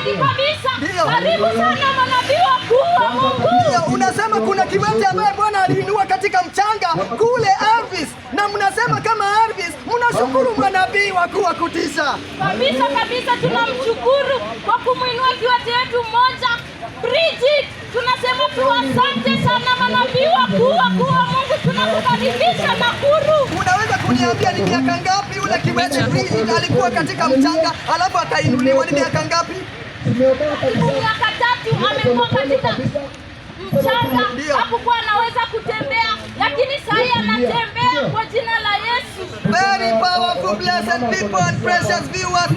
mengi kabisa. Ndio. Karibu sana manabii wakuu wa Mungu. Ndio, unasema kuna kiwete ambaye Bwana aliinua katika mchanga kule Arvis, na mnasema kama Arvis mnashukuru manabii wakuu wa kutisha. Kabisa kabisa, tunamshukuru kwa kumwinua kiwete yetu mmoja Bridget. Tunasema tu asante sana manabii wakuu wa Mungu, tunakukaribisha Nakuru. Unaweza kuniambia ni miaka ngapi yule kiwete Bridget alikuwa katika mchanga alafu akainuliwa? Ni miaka ngapi? Miaka 3 amekuwa katika mchanga, hakukuwa anaweza kutembea, lakini sahii anatembea kwa jina la Yesu. Very powerful, blessed people and precious viewers.